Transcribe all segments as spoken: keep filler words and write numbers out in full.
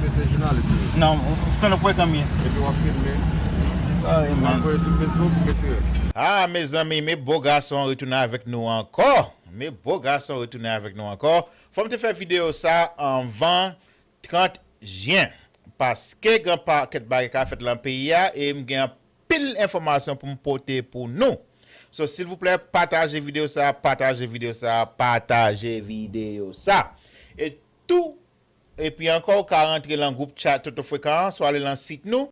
Se jounalis ou ye? Non, tonton Frekan m ye. Epi w ap filme? Wi, w ap voye sou Facebook, ou retire? Ah, mezanmi, men bo gason retounen avèk nou ankò. Men bo gason retounen avèk nou ankò. Fò m te fè videyo sa anvan trant jen. Paske gen pakèt bagay k ap fèt lan peyi a e m gen anpil enfòmasyon pou m pote pou nou. So, silvouplè, pataje videyo sa, pataje videyo sa, pataje videyo sa. E tou, epi ankò, ou ka rantre lan gwoup chat Tonton Frekan an, swa ale lan sit nou,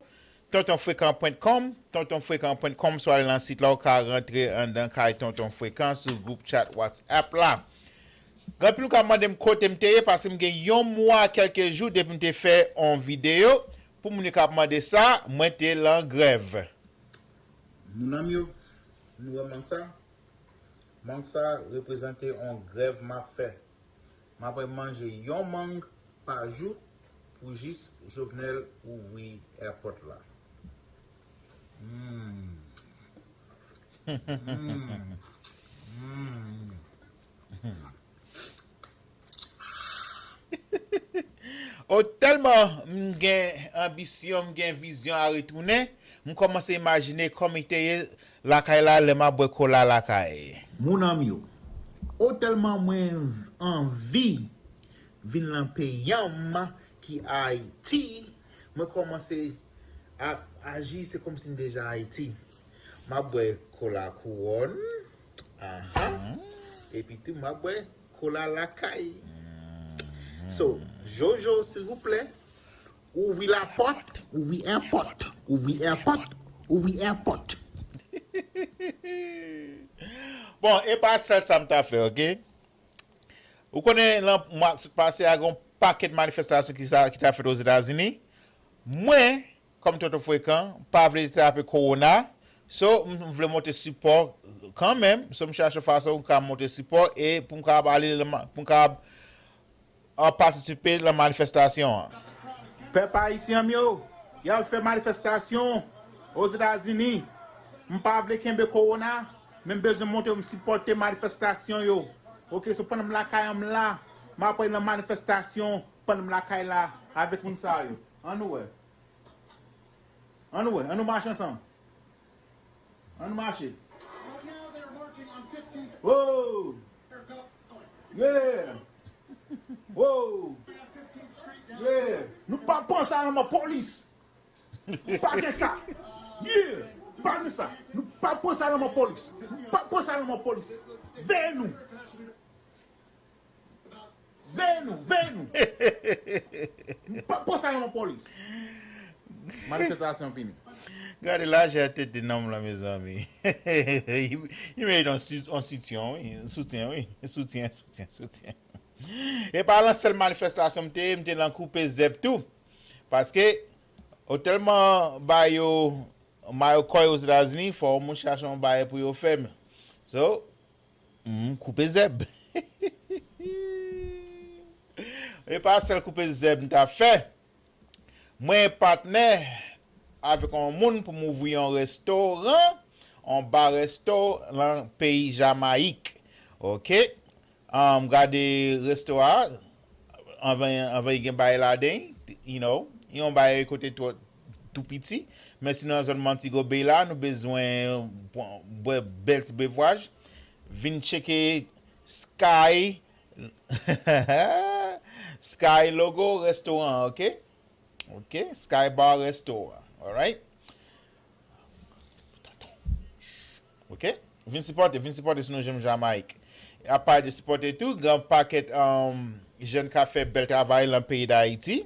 tonton frekan pwen kòm, tonton frekan pwen kòm, swa ale lan sit la, ou ka rantre anndan kay Tonton Frekan sou gwoup chat WhatsApp la. Gen anpil moun k ap mande m kote m te ye, paske m gen yon mwa kèlke jou depi m te fè yon videyo. Pou moun yo k ap mande sa, mwen te lan grèv. Moun an m yo, nou wè mang sa? Mang sa reprezante yon grèv m ap fè. M ap manje yon mang pa jou pou jis Jovenel ouvri èpòt la. Mm. Mm. Mm. Oh, tèlman m gen anbisyon, m gen vizyon a retounen, m kòmanse imajine kòman li te ye lakay la lè m ap bwè kola lakay. Moun an m yo, oh, tèlman mwen anvi vin lan peyi an m ki Ayiti, mwen kòmanse ap aji se kòmsi m deja Ayiti. M ap bwè kola kouwòn, aha, epi tou m ap bwè kola lakay. So, Jojo, silvouplè, ouvri lapòt, ouvri èpòt, ouvri èpòt, ouvri èpòt. Bon, e pa sèl sa m ta fè, oke? Ou konnen, lan mwa k sot pase a, gen yon pakèt manifestasyon ki sa, ki ta fèt Ozetazini. Mwen, kòm Tonton Frekan, pa vle trape kowona. So, m, m vle montre sipò kanmenm. So, m chache yon fason pou m ka montre sipò e pou m kapab ale lan ma-, pou m kapab, ah, patisipe lan manifestasyon an. Pèp ayisyen m yo, y ap fè manifestasyon Ozetazini. M pa vle kenbe kowona, men m bezwen montre m sipòte manifestasyon yo. Oke, so pandan m lakay an m la, m ap pran nan manifestasyon pandan m lakay la avèk moun sa yo. Ann nou wè. Ann nou wè, ann nou mache ansanm. Ann nou mache. Oh! Yeah! Oh! Yeah! Nou pa panse a lanmò polis. Pa gen sa. Yeah! Pa gen sa. Nou pa panse a lanmò polis. Nou pa panse a lanmò polis. Veye nou. Veye nou, veye nou. Pa, pa sa nan polis. Manifestasyon fini. Gade lajè tete nonm lan, mezanmi. Li, li merite yon si-, yon sityon, wi. Yon soutyen, wi. Soutyen, soutyen, soutyen. E pa lan sèl manifestasyon m te ye, m te lan koupe zèb tou. Paske, yo tèlman ba yo mayo kòy Ozetazini, fò moun chache yon bagay pou yo fè m. So, m koupe zèb. E pa sèl koupe zèb m ta fè. Mwen patnè avèk yon moun pou m ouvri yon restoran, yon ba resto lan peyi Jamayik. Oke? Um, gade resto a, anvan, anvan gen bagay ladan, you know, yon bagay kote tou, tou piti. Men sinon, nan zòn Montego Bay la, nou bezwen bwè bèl ti bevwaj. Vin tcheke Sky, Sky Logo Restoran, oke? Oke? Sky Bar Restoran, alright? Oke? Vin sipòte, vin sipòte si nou janm Jamayik. Apa de sipòte tou, gen pakèt, um, jèn k ap fè bèl travay lan peyi Dayiti.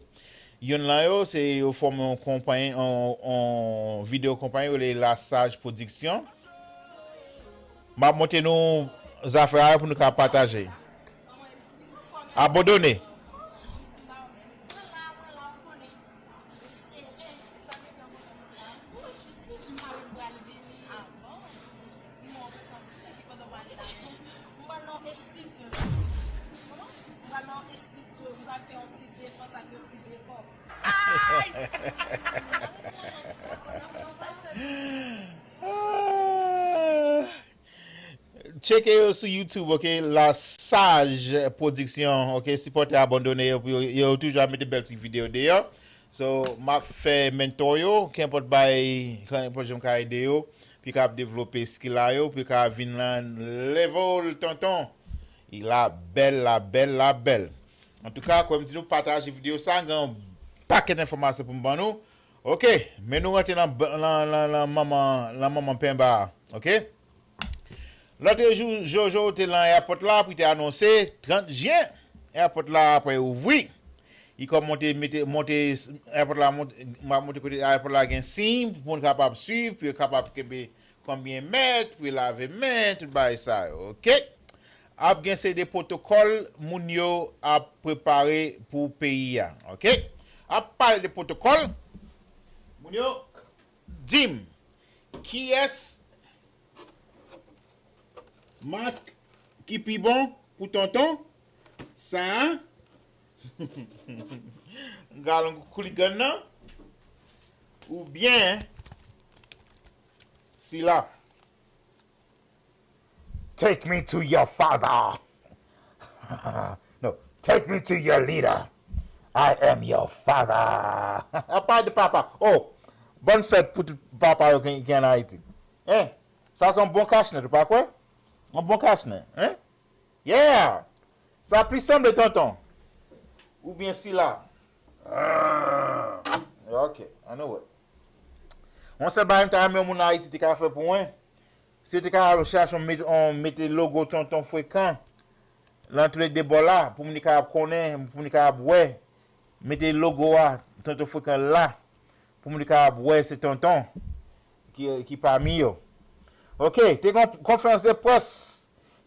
Youn lan yo, se yo fòme yon konpayi, yon, yon videyo konpayi, yo rele La Sage Production. M ap montre nou zafè a pou nou ka pataje. Abandone. Tcheke yo sou YouTube, oke? Las Saj Pwodiksyon, ok, sipòtè abandone yo, pou yo, yo toujou ap mete bèl ti videyo deyò. So, m ap fè mentor yo, kenpòt bay, kenpòt jan m ka ede yo, pou yo ka ap devlope skill la yo, pou yo ka vin nan level tonton. I la bèl, la bèl, la bèl. Antouka, kòm di nou, pataje videyo sa, gen yon pakèt enfòmasyon pou m ban nou. Ok, men nou rantre nan, nan, nan, nan manman, nan manman penba a, ok? Lòt jou, Jojo te lan èpòt la pou te anonse trant jen, èpòt la apre ouvri. Li kòm monte, mete, monte, èpòt la monte, m ap monte kote èpòt la gen siy pou moun kapab swiv, pou yo kapab kenbe konbyen mèt, pou yo lave men, tout bagay sa yo, ok? Ap gen seri de pwotokòl moun yo ap prepare pou peyi a, ok? Ap pale de pwotokòl, moun yo, di m, kiyès mask ki pi bon pou tonton? Sa a? Galon kouligan nan? Oubyen sila? Take me to your father. No, take me to your leader. I am your father. Apa de papa. Oh, bòn fèt pou tout papa yo ki, ki an Ayiti. Hein? Sa se yon bon kachnen, ou pa kwè? Yon bon kachnen, hein? Yeah! Sa plis sanble tonton. Oubyen sila. Ah. Ok, anyway. Yon sèl bagay m ta renmen moun Ayiti te ka fè pou mwen, si yo te ka chache yon met-, yon mete logo tonton frekan nan tou le de bò la, pou moun yo kapab konnen, pou moun yo kapab wè, mete logo a, tonton frekan la, pou moun yo kapab wè se tonton ki, ki pami yo. Ok, te gen yon konferans de près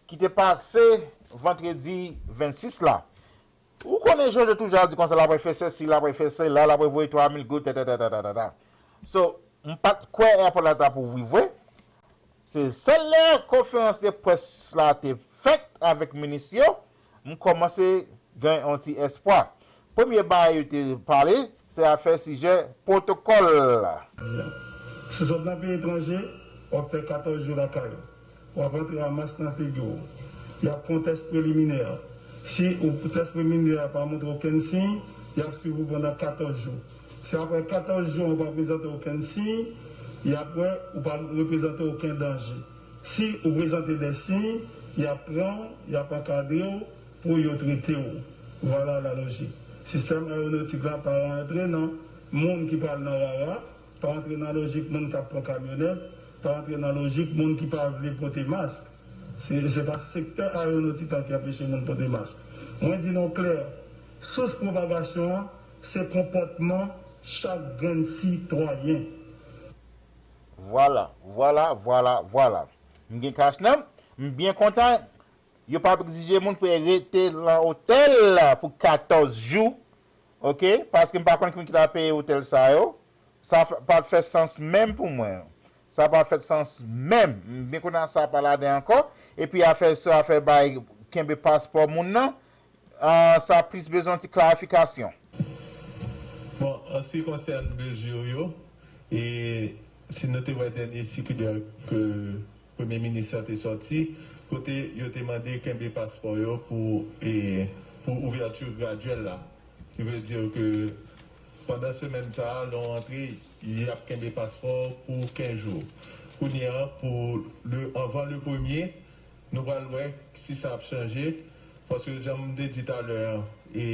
ki te pase vandredi vennsis la. Ou konnen Jojo toujou ap di konsa, l apral fè sesi, l apral fè sela, l apral voye twa mil goud, ta, ta, ta, ta, ta, ta, ta. So, m pa t kwè èpòt la t ap ouvri vre. Se sèl lè konferans de près la te fèt avèk minis yo, m kòmanse gen yon ti espwa. Premye bagay yo te pale, se afè sijè pwotokòl la. Si w sot nan peyi etranje, w ap fè katòz jou lakay ou. W ap antre a mask nan figi w. Y ap fè yon tès preliminè. Si ou, tès preliminè a pa montre okenn siy, y ap swiv ou pandan katòz jou. Si apre katòz jou an ou pa prezante okenn siy, y ap wè ou pa reprezante okenn danje. Si ou prezante de siy, y ap pran w, y ap ankadre w pou yo trete w. Vwala la lojik. Sistèm aewonotik la pa rantre nan moun ki pral nan rara, pa rantre nan lojik moun k ap pran kamyonèt, pa rantre nan lojik moun ki pa vle pote mask. Se, se pa sektè aewonotik la ki anpeche moun pote mask. Mwen di nou klè, sous pwopagasyon an, se konpòtman chak grenn sitwayen. Vwala, vwala, vwala, vwala. M gen kach nan m, m byen kontan. Yo p ap egzije moun pou yo rete nan otèl pou katòz jou, ok? Paske m pa konn ki moun ki ta peye otèl sa yo. Sa f-, pa t fè sans menm pou mwen. Sa pa fè sans menm. M byen konnen sa pa ladan ankò. Epi afè sa, afè bay kenbe paspò moun nan, ah, sa plis bezwen ti klarifikasyon. Bon, an se ki konsène mezi yo, e si nou te wè dènye sikilyè ke Premye Minis lan te sòti, kote yo te mande kenbe paspò yo pou, e, pou ouvèti gradyèl la. Ki vle di ke pandan semèn sa a, lè w antre, y ap kenbe paspò pou kenz jou. Kounye a, pou le, anvan le premye, nou pral wè si sa ap chanje. Paske, jan m te di talè a, e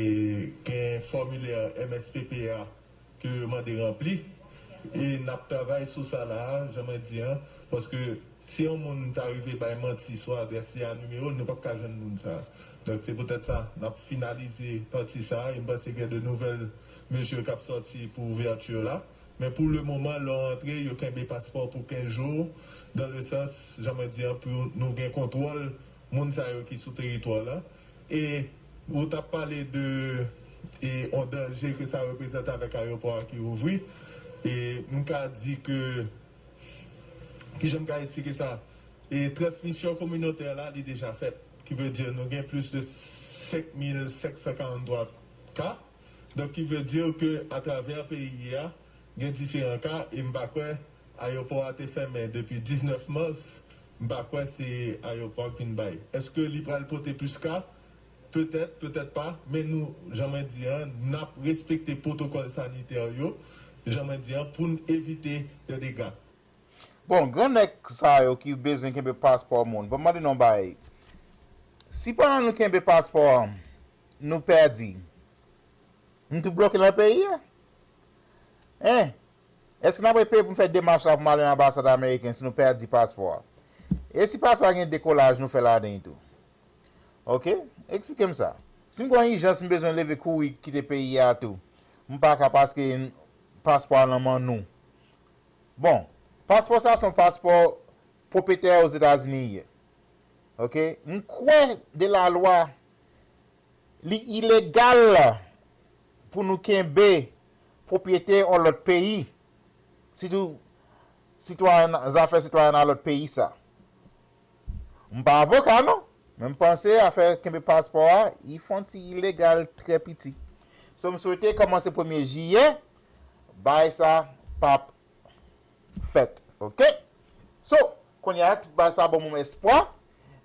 gen fòmilè M S P P a ke yo mande ranpli. E n ap travay sou sa la a, jan mwen di an, paske si yon moun ta rive bay manti sou adrès li a, nimewo l, nou p ap ka jwenn moun sa a. Donk, se poutèt sa, n ap finalize pati sa a, e m panse gen de nouvèl mezi k ap sòti pou ouvèti la. Men pou le moman, lè w antre, yo kenbe paspò pou kenz jou, dans le sens, jan mwen di an, pou nou gen kontwòl moun sa yo ki sou teritwa la. E ou t ap pale de, e, yon danje ke sa reprezante avèk ayewopò a ki ouvri. E m ka di ke, kijan m ka esplike sa? E transmisyon kominotè la, li deja fèt. Ki vle di nou gen plis de senk mil senk san karanntwa ka. Donk, ki vle di ke atravè peyi a, gen diferan ka, e m pa kwè ayewopò a te fèmen depi diznèf mas, M pa kwè se ayewopò k vin bay. Èske li pral pote plis ka? Petèt, petèt pa, men nou, jan mwen di an, n ap respekte pwotokòl sanitè yo, jan mwen di an, pou n evite de dega. Bon, gran nèg sa yo ki bezwen kenbe paspò moun, ban m mande nou yon bagay. Si pandan nou kenbe paspò an, nou pèdi, nou tou bloke nan peyi a? Hein? Èske n ap peye pou n fè demach la pou n ale nan anbasad ameriken si nou pèdi paspò a? E si paspò a gen dekolaj nou fè ladan l tou? Ok? Eksplike m sa. Si m gen yon ijans, m bezwen leve kouri kite peyi a tou. M pa ka paske paspò a nan men nou. Bon, paspò sa se yon paspò pwopyetè Ozetazini ye. Ok? M kwè de lalwa li ilegal pou nou kenbe pwopyete yon lòt peyi, sitou sitwayen, zafè sitwayen nan lòt peyi sa. M pa avoka non, men m panse afè kenbe paspò a, li fon ti ilegal trè piti. So m swete kòmanse premye jiyè, bagay sa p ap fèt. Ok? So, kounye a, tout bagay sa ban m yon espwa.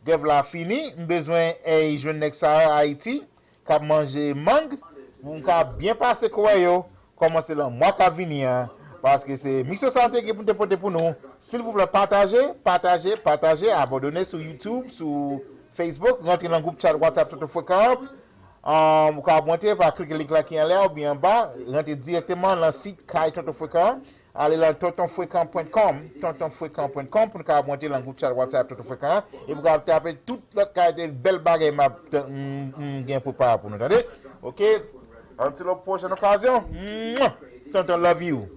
Grèv la fini, m bezwen ey jwenn nèg sa yo Ayiti k ap manje mang, pou m ka byen pase kwè yo, kòmanse lan mwa k ap vini an, paske se misyon sa m te gen pou m te pote pou nou. Silvouplè, pataje, pataje, pataje, abòdone sou YouTube, sou Facebook, rantre nan gwoup chat WhatsApp Tonton Frekan an. Ou ka rantre pa klike link la ki anlè a oubyen anba, rantre dirèkteman lan sit kay Tonton Frekan an. Ale lan tonton frekan pwen kòm, tonton frekan pwen kòm, pou n ka rantre lan gwoup chat WhatsApp Tonton Frekan an, epi w ka tape tout lòt kalite bèl bagay m ap m gen prepare pou nou, tande? Ok? Until yon pwochèn okazyon. Tonton love you.